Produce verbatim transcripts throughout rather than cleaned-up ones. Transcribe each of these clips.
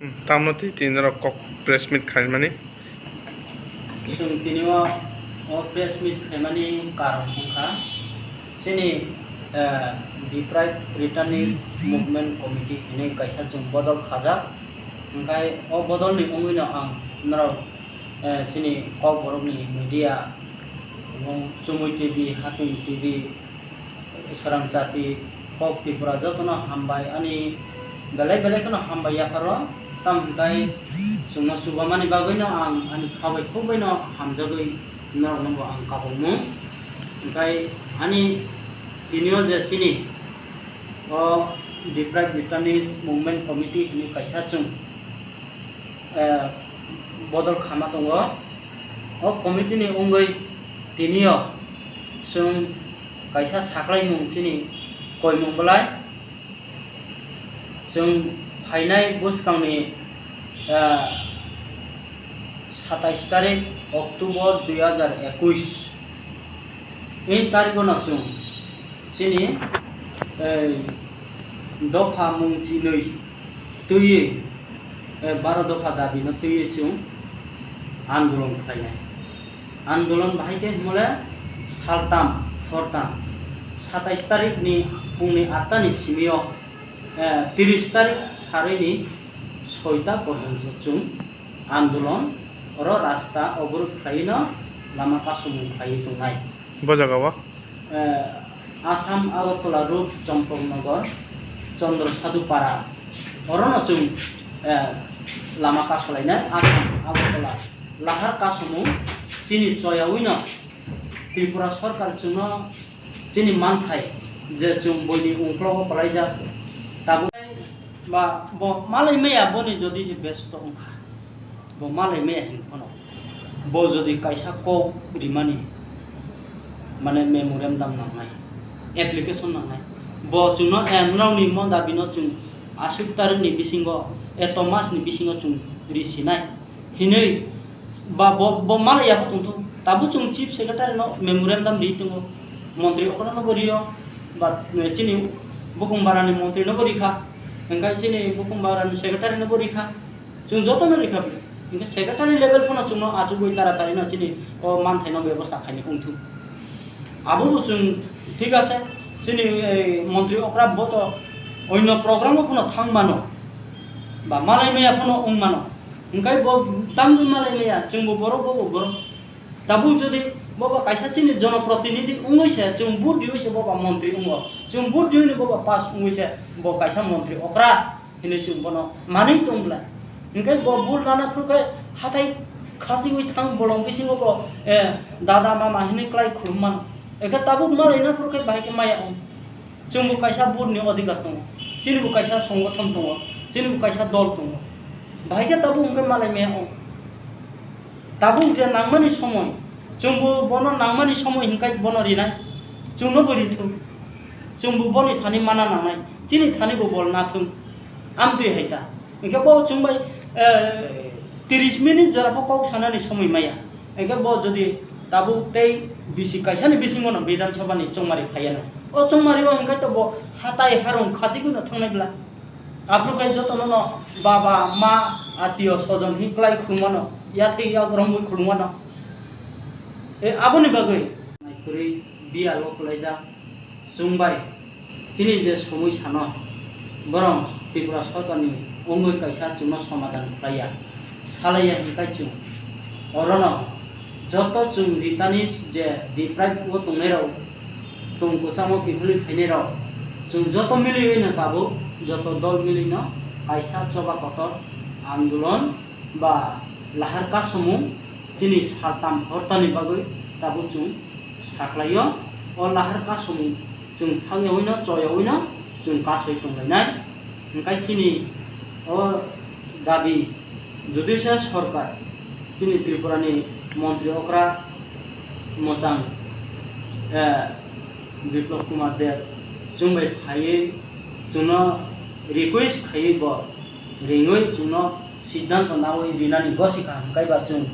Tamo twi tini norok kok press meet khaimani? Chwng tini o, o press meet khaimani karon wngkha chini, eh, Deprived Returnees Movement Committee hinwi kaisa chwng bodol khajak. Hwnkhe o bodolni wngwino ang norok, eh, chini Kokborokni media, ebong Chumui T V, Haping T V, Srang Jati, Kok Tripura jotono hambai, ani belai belai kheno hambai yapharo. Tamo hwnkhe chwngno chubamani bagwino ang ani kha bai khuk baino hamjagwi norokno bo ang kabukmung. Hwnkhe ani tini o je chini o Deprived Returnees Movement Committee hinwi kaisa chwng, eh, bodol khama tongo. O committee ni wngwi tini o chwng kaisa saklaimung chini koimung belai. Chwng phainai bwskangni, ah, satais tarik October dui hajar ekush, in tarikno chwng chini, eh, dopha mung chinwi twiwi, eh, baro dopha dabino twiwi chwng andolon khlainai. Andolon bahai khe hwnmale saltam, hortam, satais tarikni phungni atta ni simi o, eh, tris tarik sarwi ni soita porjonto chwng andolon oro rasta oborod khlaiwi no lama kasumung khlaiwi tongnai. Bo jaga o? Eh, Assam Agartala Road, Champaknagar, Chandra Sadhu Para, orono chwng, eh, lama kasolainai. Assam Agartala lahar kasomung chini choyawino Tripura Sarkar chwngno chini manthai je chwng buini ungklogo kwlaijak tabuk. Ba bo malai maya boni jodi je besto wngkha, bo malai maya hin phano, bo jodi kaisa kok rimani, mane memorandum nangnai, application nangnai, bo chwngno, eh, nokni mon dabino chwng aswk tarikni bisingo, eto masni bisingo chwng risinai hinwi ba bo, bo malai ya tongthung. Tabuk chwng Chief Secretary no memorandum ri tongo, montri okra no bo rio, ba, eh, chini bukung barani montri no bo rikha, hwnkhe chini bukung barani secretary no bo rikha, chwng joto no rikha bwle. Hwnkhe secretary level phano chwngno achugwi taratari no chini o manthai no bebosta khaini wngthung. Abo bo chwng thik ase, chini, eh, montri okra bo to onno program o phano thang mano, ba malai maya phano wng mano. Hwnkhe bo tamni malai maya, chwngbo borok, bobo borok. Tabuk jodi bobo kaisa chini jonoprotinidhi wngwi se, chwng vote riwi se bobo montri wngo, chwng vote riwi ni bobo pass wngwi se bo kaisa montri okra hinwi chwng bono manwi tong bwle. Hwnkhe bo vote rana phuru khe hathai khasiwi thang bolong bisingo bo, eh, dada mama hinwi klai khulum mano. Hwnkhe tabuk malai na phuru khe bahai khe maya wng. Chwngbo kaisa vote ni odhikar tongo, chinibo kaisa songothon tongo, chinibo kaisa dol tongo. Bahai khe tabuk hwnkhe malai maya wng. Tabuk je nangmani somoi, chwngbo bono nangmani somoi hwnkhe bono rinai, chwngno bo rithung. Chwngbo boni thani mana nangnai, chini thani bo bol nathung. Amtwi hai ta. Hwnkhe bo chwng bai, eh, tris minute jora pho kok sanani somoi maya. Hwnkhe bo jodi tabuk tei bisi kaisani bisingo no Bidhan Sabha ni chongmari phaiya no. O chongmari o hwnkhe to bo hatai harung khachigwi no thangnai bwla. Aphuru khe jotono no baba, ma, atiyo, sojon hi klai khulumano, yathai yak romwi khulumano. E, aboni bagwi naikwrwi biyalo kwlaijak chwng bai chini je somoi sano, borok Tripura Sarkarni wngwi kaisa chwngno somadhan khlaiya, salaiya hwnkhe chwng orono joto chwng Returnees je deprive o tongnairok, tong kwchamo kiphilwi phainairok, chwng joto miliwino tabuk, joto dol milwino kaisa choba kotor andolon ba lahar kasomung chini saltam hortani bagwi tabuk chwng saklaio. O lahar kasomung chwng thangyawi no, choyawi no chwng kasoi tonglainai. Hwnkhe chini o dabi, jodi se sorkar, chini Tripura ni montri okra mwchang, eh, Biplab Kumar Deb chwng bai phaiwi chwngno request khaiwi bo ringwi chwngno siddhanto nawi rinani gosi kaham kaiba chwng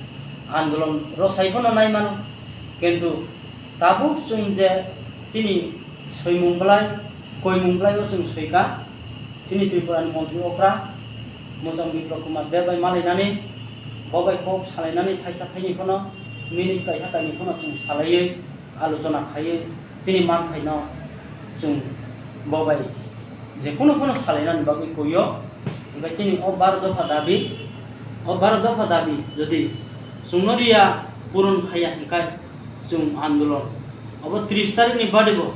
andolon rwsai phano nai mano. Kintu tabuk chwng je chini soimung bwlai, koimung bwlai o chwng soika, chini Tripura ni montri okra Mosong Biplab Kumar Deb bai malainani, bo bai kok salainani thaisa thaini phano, minute kaisa kainwi phano chwng salaiwi, alochona khaiwi chini manthaino chwng bo bai je kunu phano salainani bagwi koio. Hwnkhe chini o baro dopha dabi, o baro dopha dabi jodi chwngno riya puron khaiya hwnkhe chwng andolon obo tris tarikni bade bo,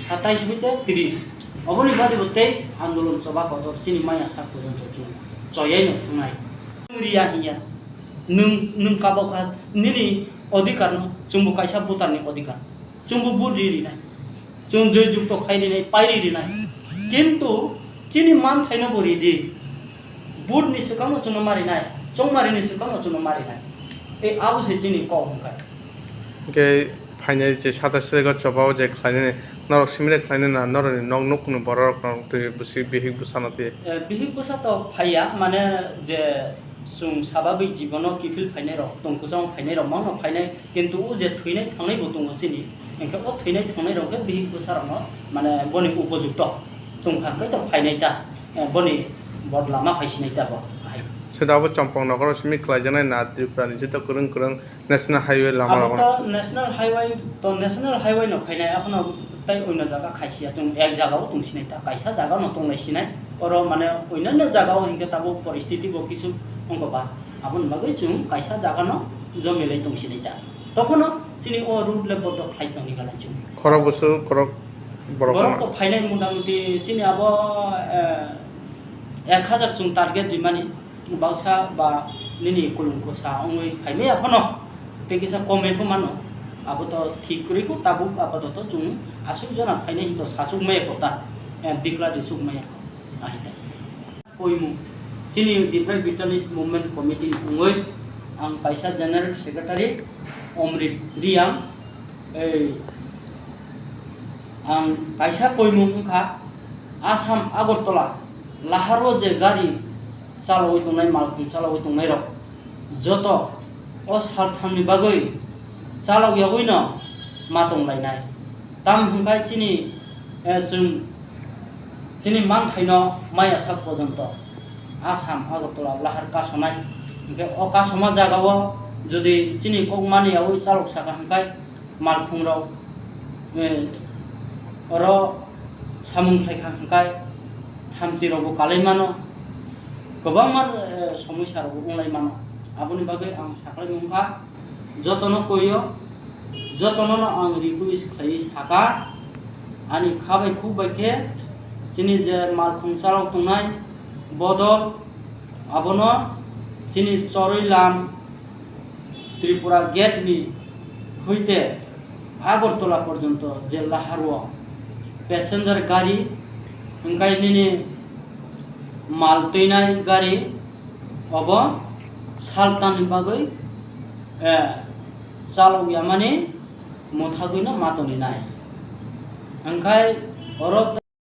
satais hoite tris, oboni bade bo tei andolon choba kotor chini maya sak porjonto chwng choyaino thangnai. Riya hinya. Nwng, nwng kabo kha nini odhikar no, chwngbo kaisa voter ni odhikar. Chwngbo vote ri rinai. Chwng joi jukto khai rinai, pai ri rinai. Kintu chini manthai no bo ridi. Vote ni swkang no chwngno ma rinai, chongmari ni swkang no chwngno ma rinai. E abo se chini kok hwnkha. Hwnkhe phainai je satais tarikh o choba o je khlainani norok simi de khlainani na norokni nok nukni borok rok no twi bwswi bihik bwsano twi. Eh, bihik bwsa to phaiya, mane je chwng sababik jibono kiphil phainai rok, tongkhuchang phainai rok mangno phainai, kintu o je thwinai thangnai bo tongo chini, hwnkhe o thwinai thangnai rok khe bihik bwsa rokno mane boni upojukto tongkha hwnkhe to phainai ta, eh, boni bodla ma phaisinai ta bo hai. Sida abo Chompong nogoro simi khlaijaknai na Tripura ni joto kwrwng kwrwng National Highway lama abo rok. To national highway, to national highway no khainai, abono tai oino jaga khaisiya, chwng ek jaga o tong sinai ta, kaisa jaga no tong lai sinai, oro mane oinonno jaga o hinkhe tabuk poristiti bo kisu ongkho ba, aboni bagwi chwng kaisa jaga no jomi lai tong sinai ta, tokhono chini o road le bodol khlai tongni gana chwng. Khorok bwswk khorok borok borok no. To phainai motamuti chini abo, eh, ek hazar chwng target rimani. Baksa ba nini kulum kwsa wngwi phaimaya phano tei kisa komwi pho mano. Abo to thik kwrwi kho, tabuk apatoto chwng aswk jona phainai hinto sachuk maya kho ta, eh, declare risuk maya kho, ahita. Koimung chini Diprai Bitonist Movement Committee ni wngwi ang kaisa General Secretary Omrit Riang. Ei, ang kaisa koimung wngkha, Assam Agartala laharo je gari chalaui tongnai, malkhung chalaui tongnairok joto o salthamni bagwi chalok yagwino ma tonglainai. Tamo hwnkhe chini, eh, chwng chini manthaino maya sak porjonto Assam Agartala lahar kasonai. Hwnkhe o kasoma jagao jodi chini kok mani yaui chalok saka hwnkhe, malkhungrok, eh, oro samung khlaikha hwnkhe thamchirokbo kalai mano, kwbangma, eh, somosarokbo wnglai mano. Aboni bagwi ang saklai mungkha, jotono koio, jotono no ang request khlaiwi saka, ani kha bai khuk bai khe chini je malkhung chalok tongnai bodol, abono chini chorwi lam, Tripura gate ni hoite Agartala porjonto je laharo passenger gari, hwnkhe nini mal twinai gari obo saltani bagwi, eh, chalok yamani mwthagwino ma tongwi nai. Hwnkhe oro